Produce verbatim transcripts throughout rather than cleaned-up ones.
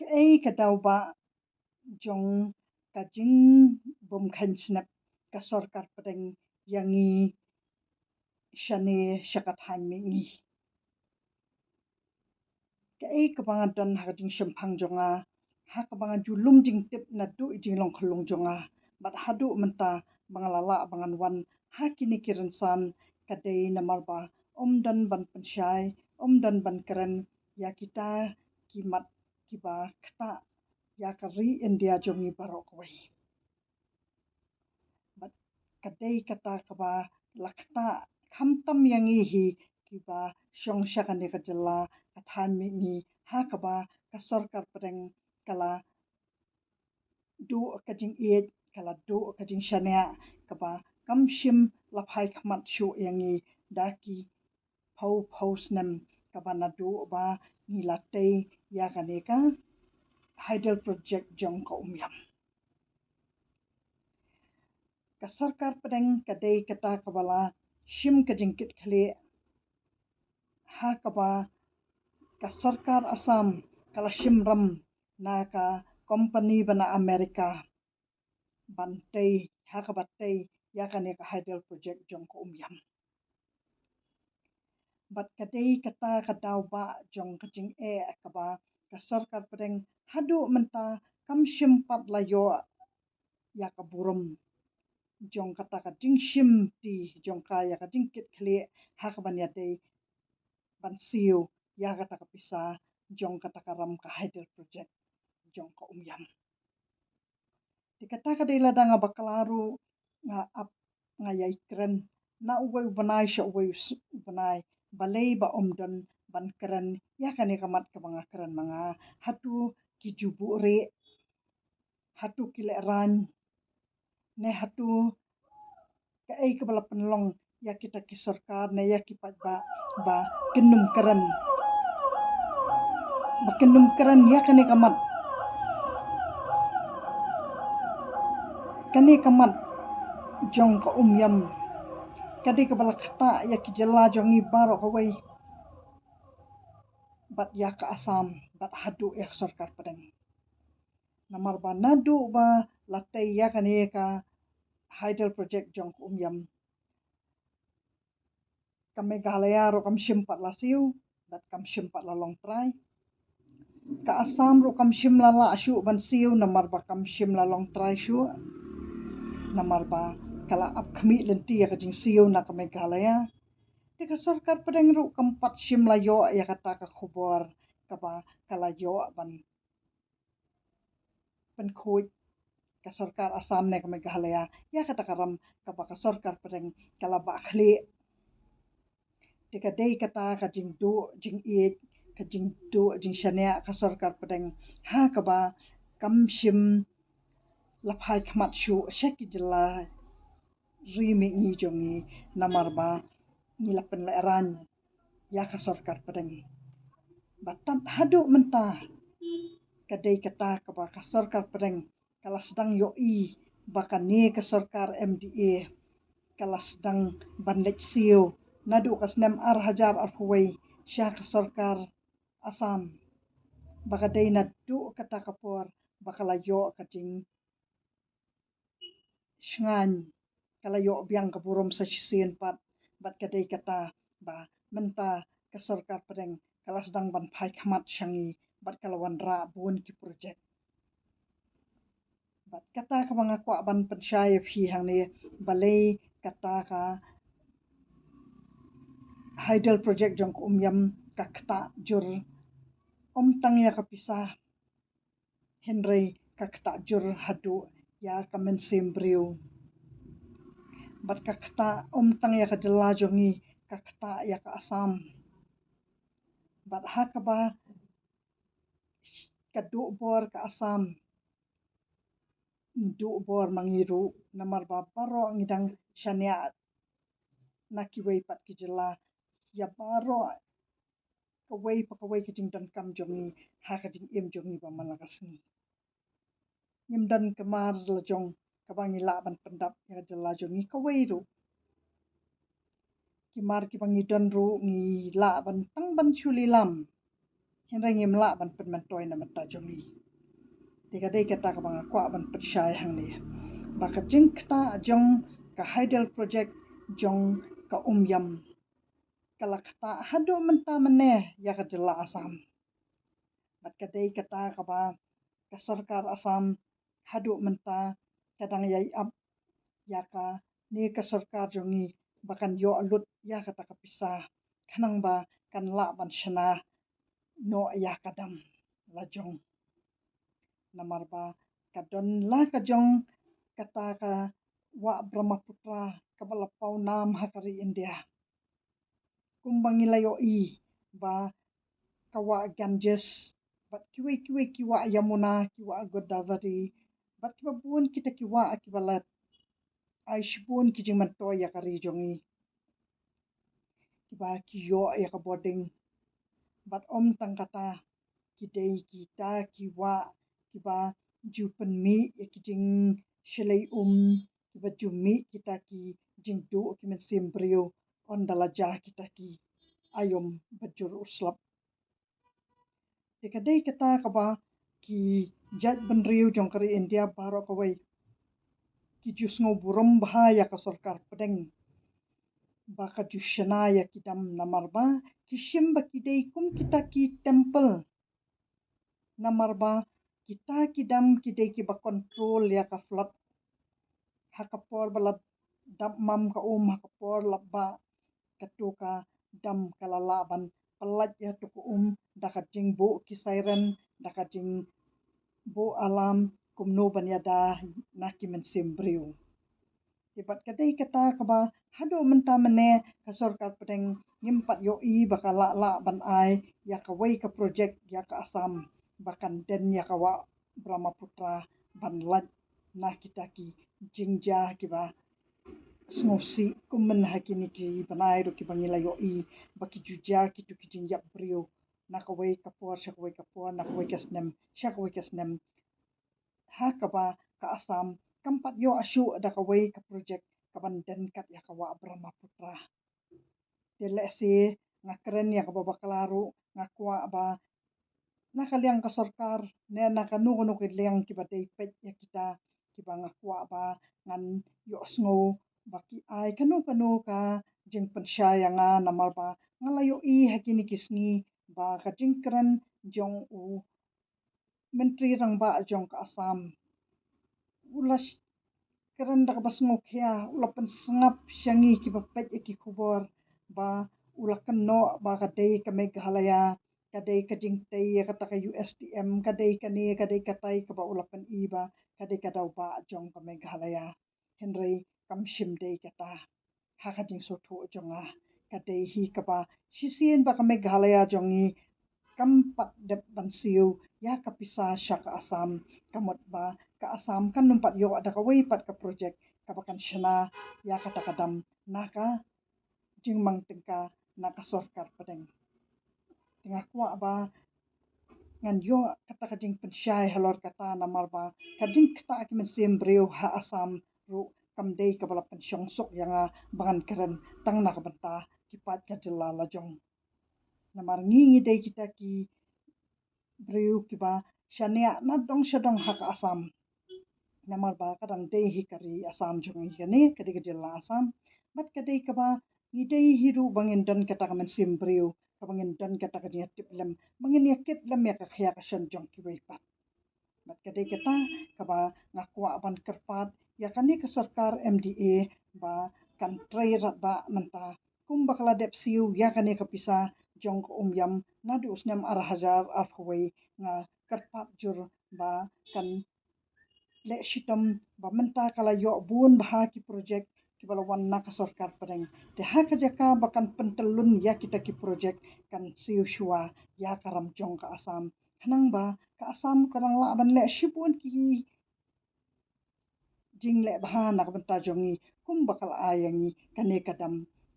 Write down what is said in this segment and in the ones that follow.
Kaei ka daw ba jong ka jingbymkheiñ snep ka sorkar pdeng ïa ngi shane sha ka thaiñ mihngi. Kaei kaba nga don ha ka jingshemphang jong nga, ha kaba nga ju lum jingtip naduh i jinglong khyllung jong nga, bad haduh mynta ba nga la lah ba ngan wan ha kine ki rynsan, ka dei namar ba ym don ban pynshai, ym don ban kren ïa kita ki mat kiba ktah ïa ka ri India jong ngi baroh kawei. Bad ka dei kata kaba la ktah khamtam ïa ngi hi kiba shong sha kane ka jylla, ka thaiñ mihngi, ha kaba ka sorkar pdeng ka la duh ka jingïeit, ka la duh ka jingshaniah, kaba kam shym la phai khmat shuh ïa ngi da ki phew phew snem, kaba naduh ba ngi la tei ïa kane ka hydel project jong ka Umiam. Ka sorkar pdeng ka dei kata kaba la shim ka jingkitkhlieh, ha kaba ka sorkar Assam ka la shim ram na ka company ba na America ban tei, ha kaba tei ïa kane ka hydel project jong ka Umiam. Bad ka dei kata ka daw ba jong ka jingeh kaba ka sorkar pdeng haduh mynta kam shym pat la ïoh ïa ka burom jong kata ka jingshim ti jong ka, ïa ka jingkitkhlieh ha kaban ïadei ban siew ïa kata ka pisa jong kata ka ram ka hydel project jong ka Umiam. Te kata ka dei lada nga bakla ruh, nga ap, nga ïai kren na uwei u bnai sha uwei u s-, u bnai, balei ba ym don ban kren ïa kane ka mat kaba nga kren ma nga, hato ki ju buhrieh, hato ki lehraiñ, ne hato kaei kaba la pynlong ïa kita ki sorkar ne ïa ki paidbah ba kin ym kren, ba kin ym kren ïa kane ka mat. Kane ka mat jong ka Umiam ka dei kaba la ktah ïa ki jylla jong ngi baroh kawei, bad ïa ka Assam, bad haduh ïa ka sorkar pdeng. Namar ba naduh ba la tei ïa kane ka hydel project jong ka Umiam, ka Meghalaya ruh kam shym pat la siew, bad kam shym pat la long trai. Ka Assam ruh kam shym la lah shuh ban siew namar ba kam shym la long trai shuh, namar ba ka la ap khmih lynti ïa ka jingsiew na ka Meghalaya. Te ka sorkar pdeng ruh kam pat shym la ïoh ïa kata ka khubor kaba ka la ïoh ban pynkhuid ka sorkar Assam ne ka Meghalaya ïa kata ka ram kaba ka sorkar pdeng ka la bah khlieh. Te ka dei kata ka jingduh jingïeit, ka jingduh jingshaniah ka sorkar pdeng, ha kaba kam shym la phai khmat shuh sha ki jylla ri mihngi jong ngi, namar ba ngi la pynlehraiñ ïa ka sorkar pdeng. Bad tad haduh mynta ka dei kata kaba ka sorkar pdeng ka la sdang ïohi ba kane ka sorkar M D A ka la sdang ban leit siew naduh ka snem ar hajar arphew wei sha ka sorkar Assam, ba ka dei naduh kata ka por ba ka la ïoh ka jing shngaiñ, ka la ïoh biang ka burom sa shisien pat, bad ka dei kata ba mynta ka sorkar pdeng ka la sdang ban phai khmat sha ngi bad ka la wanrah bun ki project. Bad kata kaba nga kwah ban pynshai ïa phi hangne, balei kata ka hydel project jong ka Umiam ka ktah jur, ym tang ïa ka pisa, hynrei ka ktah jur haduh ïa ka mynsiem briew. Bad ka ktah ym tang ïa ka jylla jong ngi, ka ktah ïa ka Assam. Bad ha kaba ka duh bor ka Assam, ngi duh bor ma ngi ruh, namar ba baroh ngi dang shaniah na kiwei pat ki jylla ïa baroh kawei pa kawei ka jingdonkam jong ngi ha ka jingim jong ngi ba man la ka sngi. Ngim don ka mar la jong kaba ngi lah ban pyndap ïa ka jylla jong ngi kawei ruh. Ki mar kiba ngi don ruh ngi lah ban tang ban shu lilam. Hynrei ngim lah ban pynmyntoi na bynta jong ngi. Te ka dei kata kaba nga kwah ban pynshai hangne, ba ka jingktah jong ka hydel project jong ka Umiam ka la ktah haduh mynta mynne ïa ka jylla Assam. Bad ka dei kata kaba ka sorkar Assam haduh mynta ka dang ïai ap ïa kane ka sorkar jong ngi ba kan ïoh lut ïa kata ka pisa, khnang ba kan lah ban shna noh ïa ka dam la jong. Namar ba ka don la ka jong kata ka wah Brahmaputra kaba la paw nam ha ka ri India. Kumba ngi la ïohi ba ka wah Ganges bad kiwei kiwei ki wah Yamuna, ki wah Godavari bad kiba bun kita ki wah kiba la ai shibun ki jingmyntoi ïa ka ri jong ngi, kiba ki ïoh ïa ka bording. Bad ym tang kata, ki dei kita ki wah kiba ju pynmih ïa ki jingshlei um, kiba ju mih kita ki jingduh ki mynsiem briew ynda la jia kita ki aïom ba jur u slap. Te ka dei kata kaba ki jait bynriew jong ka ri India baroh kawei ki ju sngew burom bha ïa ka sorkar pdeng ba ka ju shna ïa ki dam, namar ba ki shim ba ki dei kum kita ki temple. Namar ba kita ki dam ki dei kiba control ïa ka flood. Ha ka por ba la dap mam ka um, ha ka por la bah, katu ka dam ka la lah ban pyllait ïa tu ka um da ka jingbuh ki siren, da ka jingbuh alarm kumno ban ïada na ki mynsiem briew. Te bad ka dei kata kaba haduh mynta mynne ka sorkar pdeng ngim pat ïohi ba ka lah lah ban ai ïa kawei ka project ïa ka Assam ba kan den ïa ka wah Brahmaputra ban lait na kita ki jingjia kiba sngewsih, kum mynne ha kine ki bnai ruh kiba ngi la ïohi ba ki ju jia kitu ki jingïap briew na kawei ka por sha kawei ka por, na kawei ka snem sha kawei ka snem. Ha kaba ka Assam kam pat ïoh shuh da kawei ka project kaban den kat ïa ka wah Brahmaputra. Te lehse nga kren ïa kaba bakla ruh, nga kwah ba na ka liang ka sorkar ne na kano kano ka liang kiba dei peit ïa kita, kiba nga kwah ba ngan ïohsngew ba ki ai kano kano ka jingpynshai ïa nga, namar ba nga la ïohi ha kine ki sngi ba ka jingkren jong u Myntri Rangbah jong ka Assam u la sh-, kren da kaba sngewkhia, u la pynsngap sha ngi kiba peit ïa ki khubor ba u la kynnoh ba ka dei ka Meghalaya ka dei ka jingtei ïa kata ka U S T M, ka dei kane, ka dei katai, kaba u la pyni ba ka dei ka daw bah jong ka Meghalaya. Hynrei kam shym dei kata. Ha ka jingsngewthuh jong nga, ka dei hi kaba shisien ba ka Meghalaya jong ngi kam pat dep ban siew ïa ka pisa sha ka Assam, ka mut ba ka Assam kan ym pat ïoh da kawei pat ka project kaba kan shna ïa kata ka dam na ka jingmang tyngka na ka sorkar pdeng. Te nga kwah ba ngan ïoh kata ka jingpynshai halor kata, namar ba ka jingktah ki mynsiem briew ha Assam ruh kam dei kaba la pynshong suk ïa nga ba ngan kren tang na ka bynta ki paid ka jylla la jong. Namar ngi ngi dei kita ki briew kiba shaniah na dong sha dong ha ka Assam. Namar ba ka dang dei hi ka ri Assam jong ngi kane, ka dei ka jylla Assam. Bad ka dei kaba ngi dei hi ruh ba ngin don kata ka mynsiem briew, kaba ngin don kata ka jingïatiplem, ba ngin ïakit lem ïa ka khia ka shon jong kiwei pat. Bad ka dei kata kaba nga kwah ban kyrpad ïa kane ka sorkar M D A ba kan trei radbah mynta, kumba ka la dep siew ïa kane ka pisa jong ka Umiam naduh u snem ar hajar arphew wei, nga kyrpad jur ba kan leh shitom ba mynta ka la ïoh bun bha ki project kiba la wan na ka sorkar pdeng. Te ha ka jaka ba kan pyntyllun ïa kita ki project, kan siew shuwa ïa ka ram jong ka Assam, khnang ba ka Assam ka dang lah ban leh shibun ki jingleh bha na ka bynta jong ngi, kumba ka la ai ïa ngi kane ka dam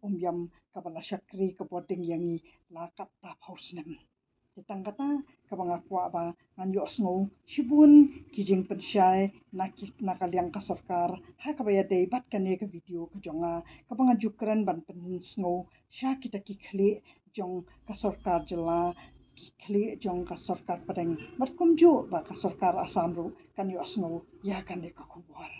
Umiam kaba la shakri ka bording ïa ngi la katto phew snem. Te tang kata kaba nga kwah ba ngan ïohsngew shibun ki jingpynshai na ki, na ka liang ka sorkar ha kaba ïadei bad kane ka video ka jong nga, kaba nga ju kren ban pynsngew sha kita ki khlieh jong ka sorkar jylla, ki khlieh jong ka sorkar pdeng bad kumjuh ba ka sorkar Assam ruh kan ïohsngew ïa kane ka khubor.